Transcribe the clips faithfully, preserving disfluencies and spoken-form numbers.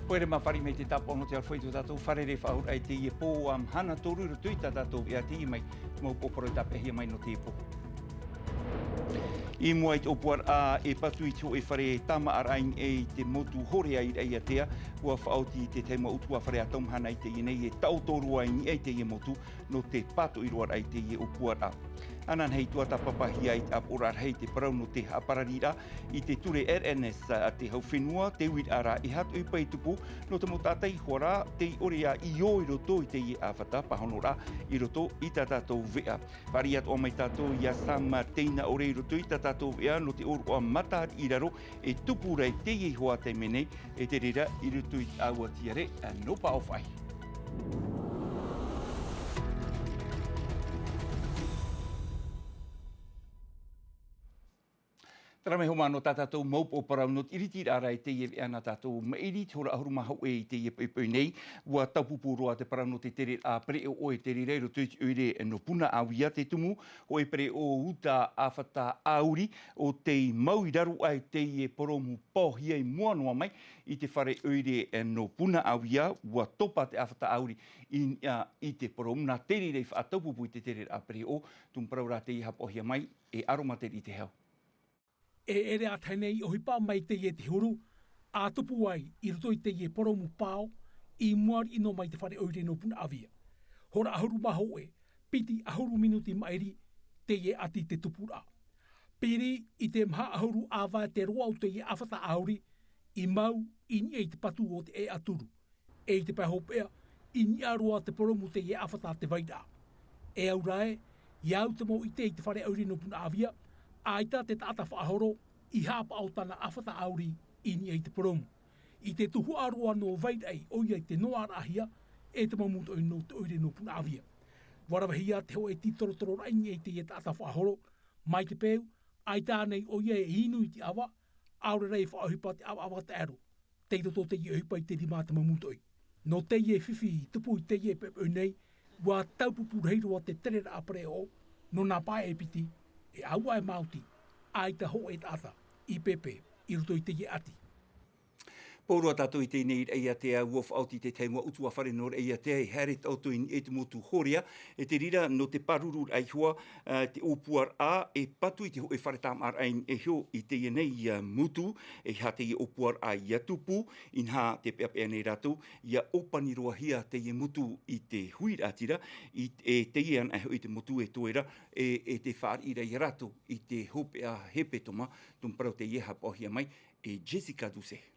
Pō ere mā fāriʻi mai te tāpaʻo nō te aroha i tō tātou fārerei faʻaauraʻa i teie pō ʻua mahana toru i roto i tā tātou veʻa teie nei mau pō parau tāpeʻahia mai nō teie pō. I mua i te ʻōpuaraʻa e patu i te hōʻē fare tāmāʻaraʻa i niʻa i te motu Horea i Raʻiātea, ʻua faʻaoti te tahi mau ʻutuāfare ʻa Taumahana i teie nei e taʻoto roa i niʻa i teie motu nō te pātoʻi roa raʻa i teie ʻōpuaraʻa. Ananahi, tuatāpapahia i te ʻāpoʻoraʻa rahi te parau nō te haʻaparariraʻa i te ture R N S a te hau fenua, te uiraʻa rā e aha te ʻohipa e tupu nō te mau taʻata ihoā rā tei ʻore ā i ō i roto i teie ʻāfata pāhonoraʻa i roto i tā tātou veʻa. Fāriʻi atoʻa mai tātou iā Sam Teinaʻore i roto i tā tātou veʻa nō te ʻōroʻa matahiti i raro e tupu ra i teie iho ā taime nei, e te reira i roto i tāua tiare nō Paʻofaʻi. Terā mai hoʻi mā nō tā tātou mau pō parau nō te ʻiritiraʻa i teie veʻa nā tātou maʻiri, te hora ʻahuru mā hōʻē i teie poʻipoʻi nei. ʻUa taupupū roa te parau nō te tereraʻa pereʻoʻo e te reira i roto i te ʻoire nō Punaʻauia, te tumu hōʻē pereʻoʻo uta ʻāfata ʻāuri ʻo tei mau i raro aʻe i teie poromu paohia i mua noa mai i te fare ʻoire nō Punaʻauia. ʻUa topa te ʻāfata ʻāuri i niʻa i te poromu, nā te reira i faʻataupupū i te tereraʻa pereʻoʻo. Tumu parau rā teie haʻapaʻohia mai e ʻAroma Teriʻi Te Hau. E ʻere ā tahi nei i ʻohipa mai teie te huru, ʻa tupu ai i roto i teie poromu pao, i mua riʻi noa mai te fare ʻoire nō Punaʻauia. Hora ʻahuru mā hōʻē, piti ʻahuru minuti maʻiri, teie ʻati te tupuraʻa. Piri i te maha ʻahuru ʻāvae te roa o teie ʻāfata ʻāuri, i mau i niʻa i te patu o te ʻēʻa turu. E i te pae hopeʻa, i niʻa roa te poromu teie ʻāfata te vairaʻa. E au rā ē, i au te mau ʻite i te fare ʻoire nō Punaʻauia, ʻaita te taʻata faʻahoro i haʻapaʻo tāna ʻāfata ʻāuri i niʻa i te poromu. I te tuhaʻa roa nō Vairaʻi ʻoia i te noaʻaraʻahia e te mau mūtoʻi nō te ʻoire nō Punaʻauia. ʻUa ravehia te hōʻē tītorotororaʻa i niʻa i teie taʻata faʻahoro, mai te peu, ʻaita ānei ʻoia e inu i te ʻava, ʻaore rā e faʻaʻohipa te ʻavaʻava taʻero. Tei roto teie ʻohipa i te rima a te mau mūtoʻi. Nō teie fifi i tupu i teie poʻipoʻi nei, ʻua taupupū rahi roa te tereraʻa pereʻoʻo, nō nā pae e piti, e ʻāua e maoti, ʻaita hōʻē taʻata i pēpē i roto i teie ʻati. Pō roa tātou i teie nei i Raʻiātea, ʻua faʻaoti te tahi mau ʻutuāfare nō Raʻiātea e haere taʻoto i niʻa i te motu Horea, e te reira nō te pāruru raʻa iho ā, ā, te ʻōpuaraʻa e patu i te hōʻē fare tāmāʻaraʻa i niʻa iho i teie nei, ā, motu, e aha teie ʻōpuaraʻa ʻia tupu, inaha tē peʻapeʻa nei rātou, ʻia ʻōpani roa hia teie motu i te huiraʻatira, i, e teie anaʻe hoʻi te motu e toe ra, e, e te fāriʻi ra ia rātou i te hopeʻa hepetoma, tumu parau teie haʻapaʻohia mai e Jessica Doucet.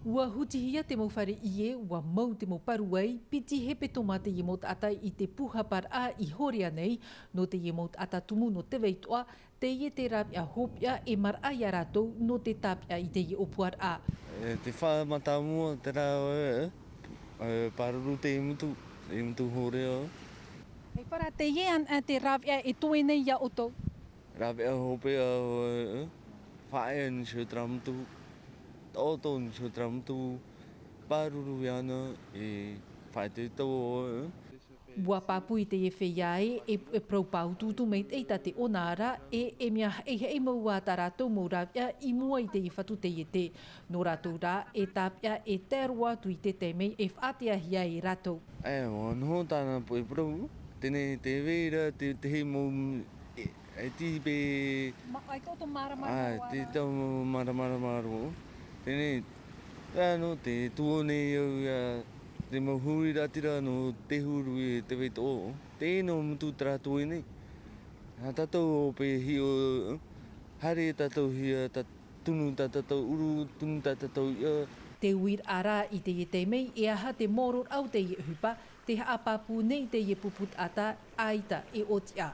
ʻUa hutihia te mau fare ʻie, ʻua mau te mau paruai, piti hepetoma teie mau taʻata i te pūhaparaʻa i Horea nei, nō teie mau taʻata tumu nō Teveitoʻa, teie te rāveʻa hopeʻa e maraʻa ia rātou nō te tāpeʻa i teie ʻōpuaraʻa. E, te faʻa mātāmua, terā, e, e, pāruru te motu, te motu Horea. Hei parau teie anaʻe te rāveʻa e toe nei ia ʻoutou. Rāveʻa hopeʻa, e, e, faʻaea nō terā motu, taʻoto nō terā motu, pāruru iāna, e, faʻaea te tau, e. ʻUa pāpū i teie feiā ē, e, e parau pāutuutu maitaʻi tā te ʻōnāra, e, e mea haʻihaʻi mau ā tā rātou mau rāveʻa i mua i teie fatu taiete. Nō rātou rā, e tāpeʻa e tae roa atu i te taime e faʻateahia e rātou. E, ʻua noho tāna poʻe parau, teie nei te vai ra, te, te hei mau, e, e tīpē. Ma, ai tō tō māramarama roa rā. Te tau māramarama roa. Teie nei, ā, nō te tuō nei au ia, te mau huiraʻatira nō te huru i Teveitoʻa. Teie nō motu terā tuō nei. Nā tātou ʻo pē hiʻo, haere tātou hia, tā, tunu tā tātou ʻuru, tunu tā tātou iʻa. Te uiraʻa rā i teie taime, e aha te maoro o teie ʻohipa, te haʻapāpū nei teie pupu taʻata, ʻaita e ʻōtiʻa.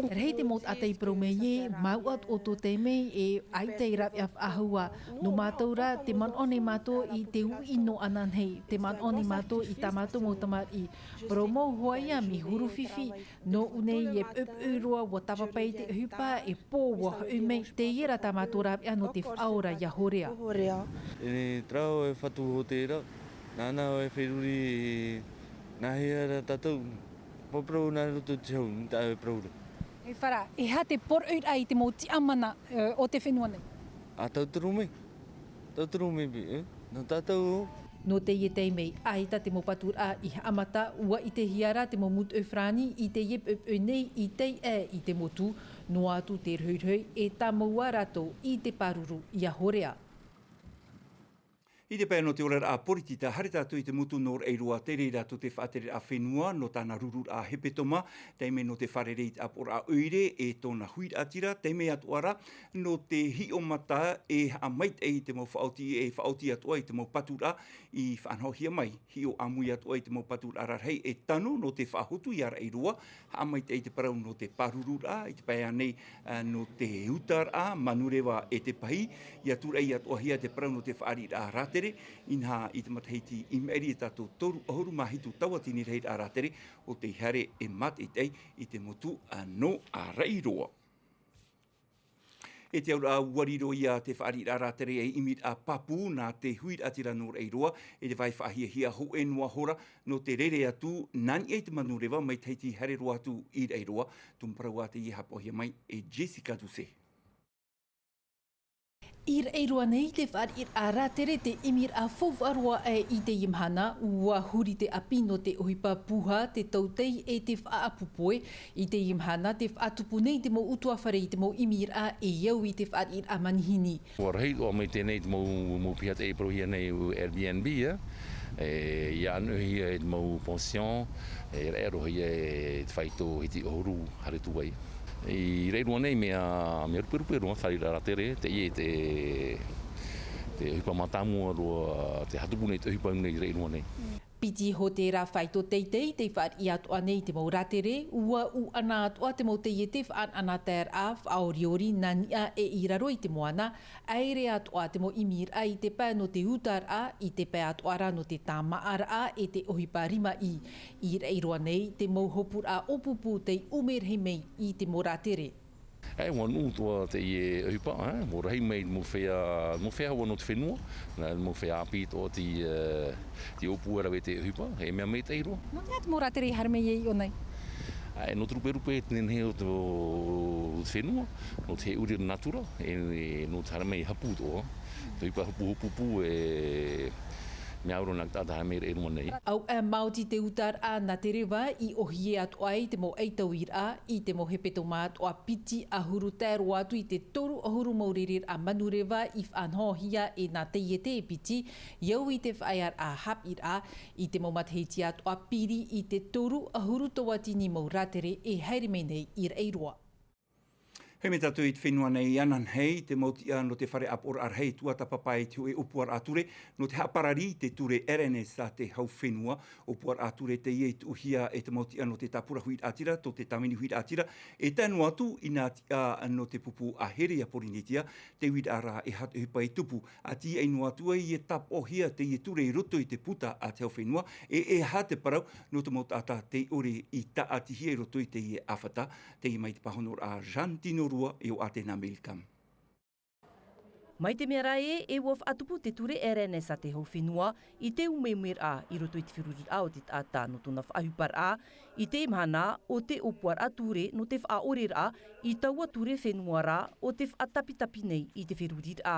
Rahi te mau taʻata i parau mai ē, māuʻa ʻo tō taime e ʻaita e rāveʻa faʻahou ā. Nō mātou rā, tē manaʻo nei mātou i te uʻi nō ananahi, tē manaʻo nei mātou i tā mātou mau tamariʻi. Parau mau hoʻi ia mea huru fifi, nō ʻō nei e puʻupuʻu roa ʻua tāpapa i te ʻohipa, e pō ʻua hoʻi mai, teie rā tā mātou rāveʻa nō te faʻaora ia Horea. E terā ʻoe fatu Horea, nāna ʻoe feruri, nāhea rā tātou, pōparau nā roto te hau, nā tā ʻoe parau ra. E fara, e aha te poroʻi ra i te mau tiʻamana, e, o te fenua nei? A tauturu mai, tauturu mai pē, e? Nō tātou. Nō teie taime, ʻaita te mau paturaʻa i haʻamata, ʻua ʻitehia rā te mau mūtoʻi farāni i teie poʻipoʻi nei i taiʻē i te motu, noa atu te rohirohi e tāmau ā rātou i te pāruru i Ahorea. I te pae nō te oraraʻa poritita, haere tātou i te motu nō Raʻiroa, tei reira tō te faʻatereraʻa fenua nō tāna rururaʻa hepetoma, taime nō te fārerei i te ʻāpoʻoraʻa ʻoire e tōna huiraʻatira, taime atoʻa rā nō te hiʻo mata e haʻamaitaʻi i te mau faʻaoti, e faʻaoti atoʻa i te mau paturaʻa i faʻanahohia mai. Hiʻo ʻāmui atoʻa i te mau paturaʻa rarahi e tano nō te faʻahotu ia Raʻiroa, haʻamaitaʻi i te parau nō te pārururaʻa, i te pae ānei, ā, nō te utaraʻa, manureva e te pahi, ʻia tūraʻi atoʻahia te parau nō te fāriʻiraʻa rātere, inaha i te matahiti i maʻiri e tātou toru ʻahuru mā hitu tauatini rahiraʻa rātere, ʻo tei haere e mātaʻitaʻi i te motu, ā, nō Raʻiroa. E te auraʻa, ʻua riro ia te fāriʻiraʻa rātere ei ʻimiraʻa pāpū nā te huiraʻatira nō Raʻiroa, e te vai faʻahiahia hōʻē noa hora nō te rere atu nā niʻa i te manureva mai Tahiti haere roa atu i Raʻiroa. Tumu parau ā teie haʻapaʻohia mai e Jessica Doucet. I Raʻiroa nei te fāriʻiraʻa rātere te ʻimiraʻa faufaʻa roa aʻe i teie mahana, ʻua huri te ʻapi nō te ʻohipa pūhā, te tautei e te faʻaʻapu poe. I teie mahana, tē faʻatupu nei te mau ʻutuāfare i te mau ʻimiraʻa e au i te fāriʻiraʻa manihini. ʻUa rahi atoʻa mai teie nei te mau, mau piha tē parauhia nei Airbnb, ā. E, ʻia ʻānoʻihia e te mau pension, e raʻe roa ia e te faito hiti ʻahuru haere atu ai. I Raʻiroa nei mea, mea ruperupe roa fāriʻiraʻa rātere, teie te, te ʻohipa mātāmua roa, tē haʻatupu nei te ʻohipa nei i Raʻiroa nei. Piti hōtēra faito teitei tei fāriʻi atoʻa nei te mau rātere, ʻua ʻuʻana atoʻa te mau taiete faʻanaʻanataeraʻa, faʻaoriori nā niʻa e i raro i te moana, ʻaere atoʻa te mau ʻimiraʻa i te pae nō te utaraʻa, i te pae atoʻa rā nō te tāmāʻaraʻa e te ʻohipa rimaʻī. I Raʻiroa nei, te mau hopuraʻa ʻōpūpū tei ʻume rahi mai i te mau rātere. E, ʻua nuʻu atoʻa teie ʻohipa, e, ʻua rahi mai mau feiā, mau feiā hau nō te fenua, nā mau feiā ʻāpī atoʻa tei, e, tei ʻōpū e rave i te ʻohipa, e mea maitaʻi roa. Nō te aha te mau rātere i haere mai e i ʻō nei? E, nō te ruperupe e te nehenehe o te, o te fenua, nō te hēʻori o te natura, e, e nō te haere mai hapu atoʻa, te ʻohipa hapu hōpūpū, e, mea au roa nā te taʻata haere mai i Raʻiroa nei. Auaʻe maoti te utaraʻa nā te reva i ʻōhie atoʻa ai te mau ʻaitauiraʻa, i te mau hepetoma atoʻa piti ʻahuru tae roa atu i te toru ʻahuru mau rereraʻa manureva i faʻanahohia e nā taiete e piti, i au i te faʻaearaʻa haʻapiʻiraʻa, i te mau matahiti atoʻa piri i te toru ʻahuru tauatini mau rātere e haere mai nei i Raʻiroa. Haere mai tātou i te fenua nei ananahi, te mau tiʻa nō te fare ʻāpoʻoraʻa rahi tuatāpapa i te hōʻē ʻōpuaraʻa ture, nō te haʻaparari i te ture R N S a te hau fenua, ʻōpuaraʻa ture teie i tuʻuhia e te mau tiʻa nō te tāpura huiraʻatira, tō te tāvini huiraʻatira, e tae noa atu i nā tiʻa nō te pupu ʻāhere a Pōrīnetia, te uiraʻa rā e aha te ʻohipa i tupu, ʻa tīaʻi noa atu ai e tāpaʻohia teie ture i roto i te puta a te hau fenua, e, e aha te parau nō te mau taʻata tei ʻore i tāʻatihia i roto i teie ʻāfata, teie mai te pāhonoraʻa Jean Tinorua e o Atena Melkam. Mai te mea rā ē, e ʻua faʻatupu te ture R N S a te hau fenua i te umeumeraʻa i roto i te feruriraʻa o te taʻata nō tōna faʻaʻohiparaʻa, i te mahana o te ʻōpuaraʻa ture nō te faʻaʻoreraʻa i taua ture fenua ra o te faʻatapitapi nei i te feruriraʻa.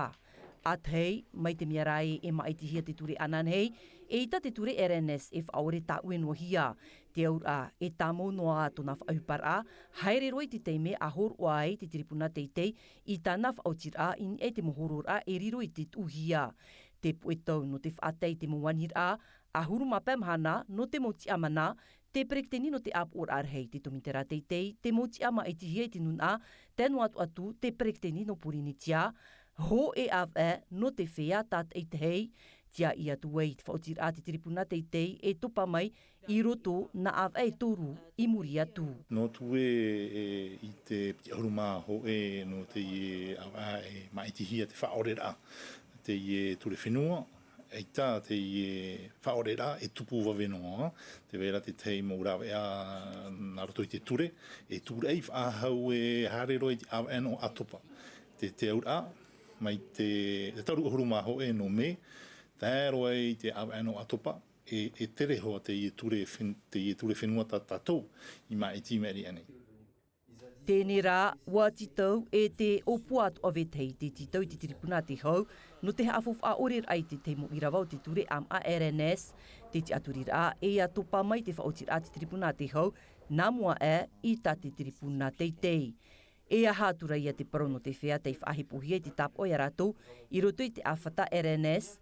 ʻA tahi, mai te mea rā ē e māʻitihia te ture ananahi, eʻita te ture R N S e faʻaʻore tāʻue noa hia. Te auraʻa, e tāmau noa ā tōna faʻaʻohiparaʻa, haere roa i te taime a hōroʻa ai te tiripuna teitei i tāna faʻaotiraʻa i niʻa i te mau hōroʻaraʻa e riro i te tuʻuhia. Te puʻe tau nō te faʻatae i te mau aniraʻa, ʻahuru mā pae mahana nō te mau tiʻamana, te peretiteni nō te ʻāpoʻoraʻa rahi, te tōmitera teitei, te mau tiʻa māʻitihia i te nūnaʻa, tae noa atu atu te peretiteni nō Pōrīnetia, hōʻē ʻāvaʻe nō te feiā tātaʻitahi, tīaʻi atu ai te faʻaotiraʻa a te tiripuna teitei e topa mai i roto nā ʻāvaʻe e toru i muri atu. Nō te ʻē, e, i te piti ʻahuru mā hōʻē nō teie ʻāvaʻe e māʻitihia te faʻaʻoreraʻa, teie ture fenua, eʻita teie faʻaʻoreraʻa e tupu vave noa, tē vai ra te tahi mau rāveʻa nā roto i te ture, e tūraʻi faʻahou e haere roa i te ʻāvaʻe nō ʻAtopa. Te, te auraʻa, mai te, te toru ʻahuru mā hōʻē nō Mē, tae roa i te ʻāvaʻe nō ʻAtopa, e, e tere hoʻi teie ture fen-, teie ture fenua tā tātou i māʻiti i maʻiri aʻe nei. Teie rā, ua tītau e te ʻōpua atu ʻave tahi te tītau i te tiripuna a te hau, nō te haʻafaufaʻa ʻore raʻa i te tahi mau ʻīrava o te ture ʻāmaʻa R N S, te tiʻaturiraʻa, e ia topa mai te faʻaotiraʻa a te tiripuna a te hau, nā mua aʻe i tā te tiripuna teitei. E aha atu rā ia te parau nō te feiā tei faʻahepohia i te tāpaʻo ia rātou i roto i te ʻāfata R N S,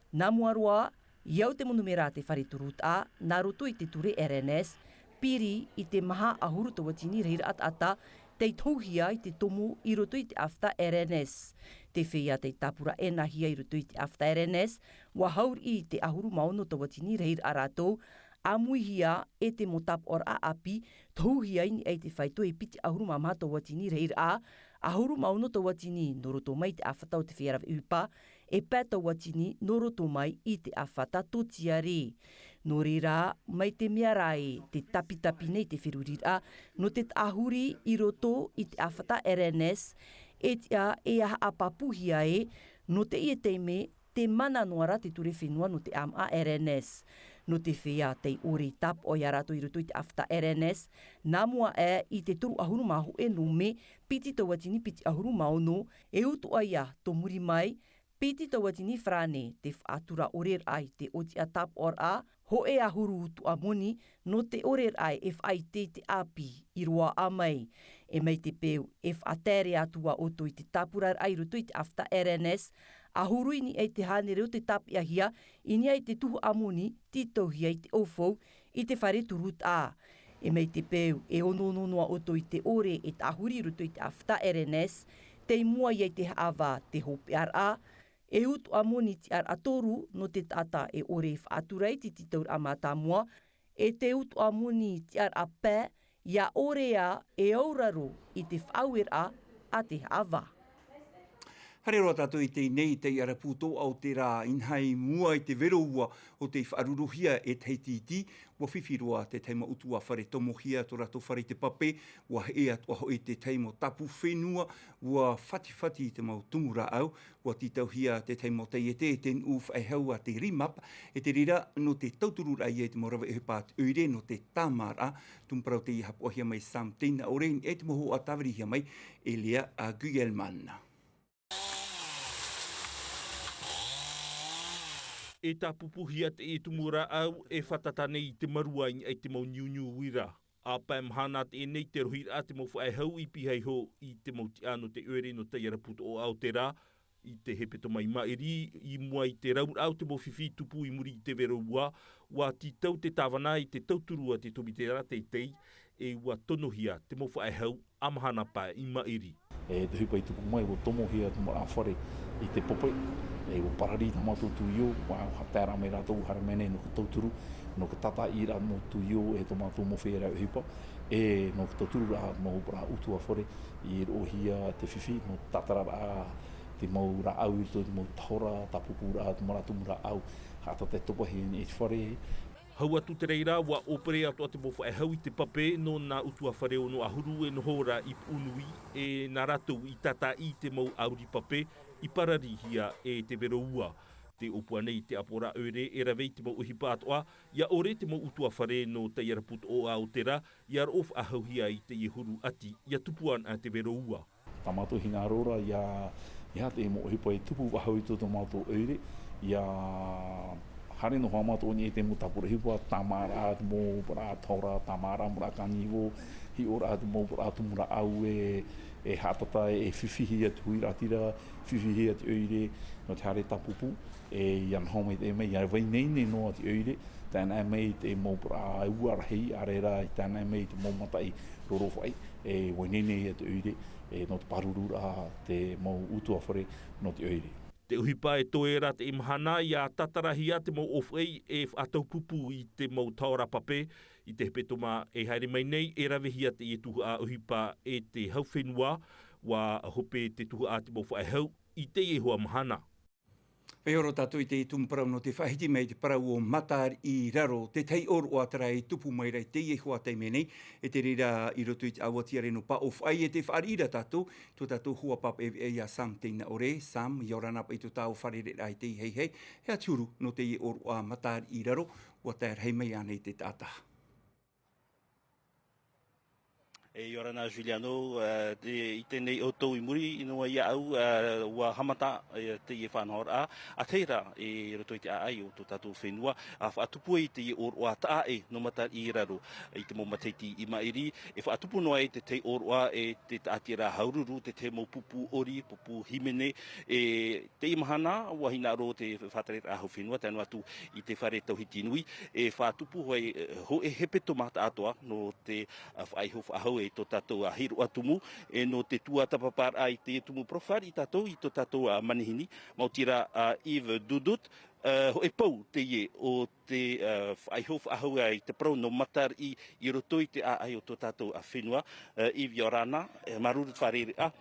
nā mua roa, i au te monumera a te fare turutaʻa, nā roto i te ture R N S, piri i te maha ʻahuru tauatini rahiraʻa taʻata, tei tohuhia i te tomo i roto i te ʻāfata R N S. Te feiā tei tāpura ʻenahia i roto i te ʻāfata R N S, ua hauriʻi i te ʻahuru mā ono tauatini rahiraʻa rātou, ʻāmuihia e te mau tāpaʻoraʻa ʻāpī, tohuhia i niʻa i te faito e piti ʻahuru mā maha tauatini rahiraʻa, ʻahuru mā ono tauatini nō roto mai i te ʻāfata o te feiā rave ʻohipa, e pae tauatini nō roto mai i te ʻāfata tōtiare. Nō reira, mai te mea rā e te tapitapi nei te feruriraʻa, nō te taʻahuri i roto i te ʻāfata R N S, e tiʻa e haʻapāpūhia e, nō teie taime, te mana noa ra te ture fenua nō te ʻāmaʻa R N S. Nō te feiā tei ʻore i tāpaʻo ia rātou i roto i te ʻāfata R N S, nā mua aʻe i te toru ʻahuru mā hōʻē nō mē, piti tauatini piti ʻahuru mā ono, e utuʻa ia tō muri mai, piti tauatini farāne, te faʻatura ʻore raʻa i te ʻōtiʻa tāpaʻoraʻa, hōʻē ʻahuru utuʻa moni, nō te ʻore raʻa e faʻaʻite i te ʻāpī i roaʻa mai. E mai te peu e faʻataere atu ā ʻoutou i te tāpuraraʻa i roto i te ʻāfata R N S, ʻahuru i niʻa i te hānere o te tāpeʻahia, i niʻa i te tuhaʻa moni, tītauhia i te ʻaufau, i te fare turutaʻa. E mai te peu e onoono noa ʻoutou i te ʻore e taʻahuri i roto i te ʻāfata R N S, tei mua ia i te haʻavā te hopeʻaraʻa, e utuʻa moni tiʻaraʻa toru nō te taʻata e ʻore e faʻatura i te tītauraʻa mātāmua, e te utuʻa moni tiʻaraʻa pae, ia ʻore ā e auraro i te faʻaueraʻa a te haʻavā. Haere roa tātou i teie nei, tei Arapū Toʻa o te rā, inaha i mua i te vero ua o tei faʻaruruhia e tahi tītī, ua fifi roa te tahi mau ʻutuāfare tomohia tō rātou fare i te pape, ua heʻe atoʻa hoʻi te tahi mau tāpū fenua, ua fatifati i te mau tumu rāʻau, ua tītauhia te tahi mau taiete e te nuʻu faʻehau a te RIMAP, e te reira nō te tautururaʻa ia i te mau rave ʻohipa a te ʻoire nō te tāmāraʻa, tumu parau tei haʻapaʻohia mai Sam Teinaʻore, e te mau hōhoʻa tāvirihia mai e Lea a Gugelman. E tāpūpūhia te tumu rāʻau e fātata nei i te marua i niʻa i te mau niuniu uira. ʻĀpae mahana teie nei te rohiraʻa te mau faʻehau i pihaʻi iho i te mau tiʻa nō te ʻoire nō Taiarapu Toʻoʻa o te rā, i te hepetoma i maʻiri, i mua i te rauraʻa o te mau fifi tupu i muri i te vero ua, ua tītau te tāvana i te tauturu a te tōmite rā teitei, e ua tonohia te mau faʻehau ā mahana pae i maʻiri. E te ʻohipa i tupu mai, ua tomohia te mau rā fare i te pape, e ua parari tā mātou tuio, ua tae rā mai rātou, haere mai nei nō te tauturu, nō te tātaʻi rā mau tuio, e tō mātou mau feiā rave ʻohipa, e nō te tauturu rā mau rā ʻutuāfare, i roʻohia te fifi, nō te tātararaʻa te mau rāʻau i roto i te mau tahora, tāpūpūraʻa, te mau rā tumu rāʻau, haʻatata e topa hia nei i te fare. Hau atu te reira, ua ʻōpere atoʻa te mau faʻehau i te pape nō nā ʻutuāfare ono ʻahuru e noho ra i Puʻunui, e nā rātou i tātaʻi i te mau ʻauri pape i pararihia e te vero ua. Tē ʻōpua nei te ʻāpoʻoraʻa ʻoire e rave i te mau ʻohipa atoʻa, ʻia ʻore te mau ʻutuāfare nō Taiarapu Toʻoʻa o te rā, ʻia roʻo faʻahauhia i teie huru ʻati, ʻia tupu ana te vero ua. Tā mātou hinaʻaro ra, ʻia, ʻia te mau ʻohipa e tupu faʻahou i tō, tō mātou ʻoire, ʻia haere noa mātou i niʻa i te mau tāpura ʻohipa, tāmāraʻa te mau rā tahora, tāmāraʻa mau rā kānivo, hiʻoraʻa te mau rā tumu rāʻau e, e haʻatata e fifihia te huiraʻatira, fifihia te ʻoire, nō te haere tāpūpū, e ʻia noho mai te mea, ʻia vai ineine noa te ʻoire, tae noa mai te mau rā ua rahi, ʻaore rā, tae noa mai te mau mataʻi rorofaʻi, e vai ineine ia te ʻoire, e nō te pāruru ra te mau ʻutuāfare nō te ʻoire. Te ʻohipa e toe ra teie mahana, ʻia tātarahia te mau ʻōfaʻi e faʻataupupū i te mau tahora pape, i te hepetoma e haere mai nei, e ravehia teie tuhaʻa ʻohipa e te hau fenua, ʻua hope te tuhaʻa te mau faʻehau i teie iho ā mahana. Vaiiho roa tātou i te tumu parau nō te faʻahiti mai i te parau o Matariʻiraro, te tahi ʻōroʻa terā e tupu mai ra i teie iho ā taime nei, e te reira i roto i te ʻāua tiare nō Paʻofaʻi, e tē fāriʻi ra tātou, tō tātou hoa pāpaʻi veʻa ia Sam Teinaʻore. Sam, ʻia ora na paʻi i tō tāua fārereiraʻa i teie haihai, e aha te huru nō teie ʻōroʻa Matariʻiraro, ʻua tae rahi mai ānei te taʻata? E ʻia ora na Juliano, ā, te, i teie nei ʻoutou i muri noa iāʻu, ā, ʻua haʻamata, ā, teie faʻanahoraʻa, ā, terā, i roto i te ʻāʻai o tō tātou fenua, ā, faʻatupu ai teie ʻōroʻa taʻa ʻē nō Matariʻi i raro, i te mau matahiti i maʻiri, e faʻatupu noa ai te tahi ʻōroʻa e te taʻatiraʻa hauruuru, te tahi mau pupu ʻori, pupu hīmene, e teie mahana, ʻua hinaʻaro te faʻatereraʻa hau fenua, tae noa atu i te fare tauhiti nui, e faʻatupu hoʻi, e, hōʻē hepetoma taʻatoʻa nō te, ā, faʻaiho faʻahou e tō tātou, ā, hīroʻa tumu, e nō te tuatāpaparaʻa i te tumu parau fāriʻi tātou i tō tātou, ā, manihini, maoti rā, ā, Yves Doudout, ā, hōʻē pou teie o te, ā, faʻaiho faʻahou i te parau nō Matariʻi i roto i te ʻāʻai o tō tātou, ā, fenua, ā, Yves ʻia ora na, e, māuruuru te fārereiraʻa,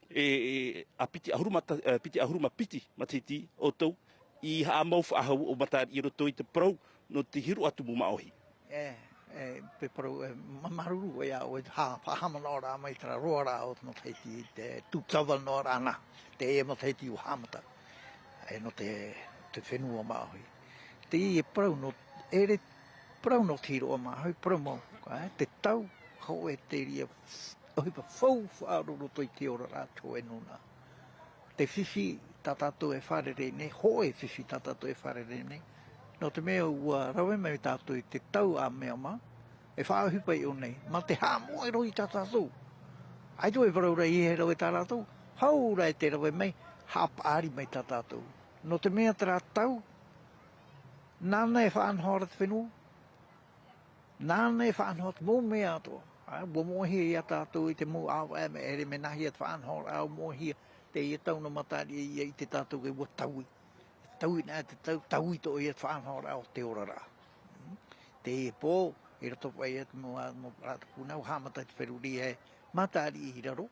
e, e, ā piti ʻahuru mata-, ā, piti ʻahuru mā piti matahiti ʻoutou i haʻamau faʻahou ʻo Matariʻi i roto i te parau nō te hīroʻa tumu māʻohi. E, e, te parau, e, mā-, māuruuru ʻoe, ʻoe i te hā-, faʻahaʻamanaʻoraʻa mai terā roaraʻa o te matahiti, te tū-, tū-, tū-, noaraʻa na, teie matahiti ʻua haʻamata, e, nō te, te fenua māʻohi. Teie parau nō, ʻere parau nō te hīroʻa māʻohi, parau mau, e, te tau, hōʻē terā ʻohipa faufaʻa roa i roto i te oraraʻa o te hōʻē nūnaʻa. Te fifi tā tātou e fārerei nei, hōʻē fifi tā tātou e fārerei nei. Nō te mea ʻua rave mai tātou i te tau ʻāmeamea, e faʻaʻohipa i ʻō nei, mā te haʻamoʻe roa i tā tātou. ʻAita e parau ra ē e rave tā rātou, hau rā e te rave mai, haʻapaʻari mai tā tātou. Nō te mea terā tau, nāna e faʻanaho ra te fenua, nāna e faʻanaho te mau mea atoʻa. Ā, ʻua moʻehia ia tātou i te mau ʻāvaʻe mea ʻere, mea nāhea te faʻanahoraʻa, ʻua moʻehia teie tau nō Matariʻi ia ʻite tātou ē ʻua taui. Taui na te tau, taui atoʻa ia te faʻanahoraʻa o te oraraʻa. Mm. Teie pō, i roto paʻi ia te mau, ā, mau parau pūnaʻa, ʻua haʻamata te feruri e Matariʻi i raro.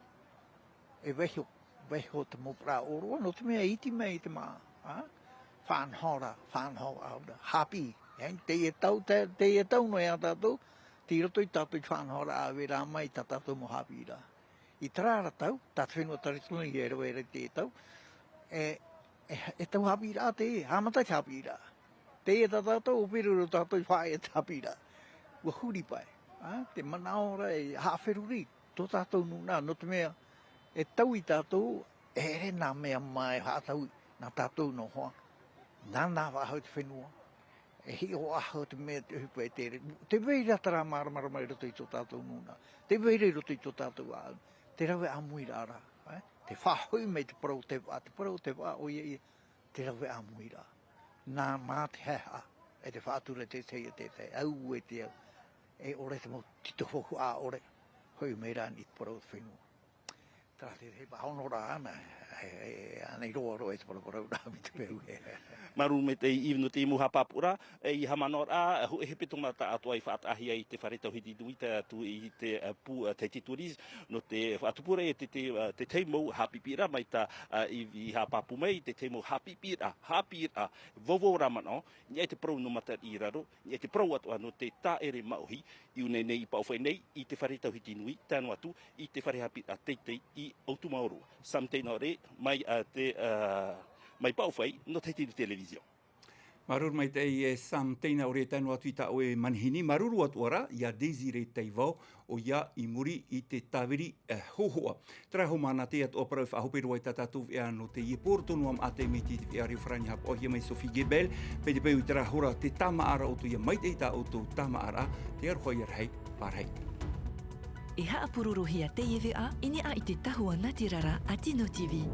E vaiiho, vaiiho te mau parau ʻōroʻa, nō te mea iti mai i te māʻa, ā? Faʻanaho ra, faʻanaho ra, haʻapiʻi. E, teie tau, te, teie tau noa ia tātou, tei roto ia tātou i te faʻanahoraʻa, ʻave ra mai tā tātou mau haʻapiʻiraʻa. I terā ra tau, tā te fenua Taritonu e rave ra i teie tau, e, e, e tau haʻapiʻiraʻa teie, haʻamata te haʻapiʻiraʻa. Teie tā tātou, ʻōpere roa tātou i faʻaea te haʻapiʻiraʻa. ʻUa huri paʻi, ā, te manaʻo ra e haʻaferuri tō tātou nūnaʻa, nō te mea, e taui tātou, e ʻere nā mea mā e haʻataui, nā tātou noa hoʻi, nāna faʻahou te fenua, e hiʻo faʻahou te mea te ʻohipa e tere, tē vai ra terā māramarama i roto i tō tātou nūnaʻa, tē vai ra i roto i tō tātou ʻāʻau, te rave ʻāmuiraʻa ra, ē? Te faʻahoʻi mai te parau o te vaʻa, te parau o te vaʻa, ʻoia ia, te rave ʻāmuiraʻa. Nā, mā te haehaʻa, e te faʻatura te tahi, te tahi, auē te au, e ʻore te mau tito hōhua ʻore, hoʻi mai ra i te parau o te fenua. Terā te, te pāhono ra ana, e, e, ana i roaroa e te paraparauraʻa mai te peu e. Māuruuru maitaʻi Yves nō te mau haʻapāpūraʻa, e, i haʻamanaʻo ra, hōʻē hepetoma taʻatoʻa i faʻataʻahia i te fare tauhiti nui tae atu i te, e, pū, e, Tahiti Tourism, nō te faʻatupu ra e te, te, e, te tahi mau haʻapiʻiraʻa mai tā, e, Yves i haʻapāpū mai, te tahi mau haʻapiʻiraʻa, haʻapiʻiraʻa, vauvau rā manaʻo, niʻa i te parau nō Matariʻi i raro, niʻa i te parau atoʻa nō te tāʻere māʻohi, i ʻō nei i Paʻofaʻi nei, i te fare tauhiti nui, tae noa atu, i te fare haʻapiʻiraʻa teitei i Otamaroa. Sam Teinaore, mai, e, te, e, mai Paʻofaʻi, nō Tahiti Nui Television. Māuruuru maitaʻi e Sam Teinaore, tae noa atu i tā ʻoe manihini, māuruuru atoʻa ra, ia Désiré Taivao, ʻoia i muri i te tāviri, e, hōhoʻa. Terā hoʻi māna teie atoʻa parau e faʻahope roa i tā tātou veʻa nō teie pō roto noa maʻa te miti i te veʻa reo farāni haʻapaʻohia mai Sophie Gebel, mai te peu i terā hora te tāmāʻaraʻa ʻoutou ia maitaʻi tā ʻoutou tāmāʻaraʻa, te aroha ia rahi, pārahi. E haʻapurorohia teie veʻa i niʻa i te tahua natirara a Tino TV.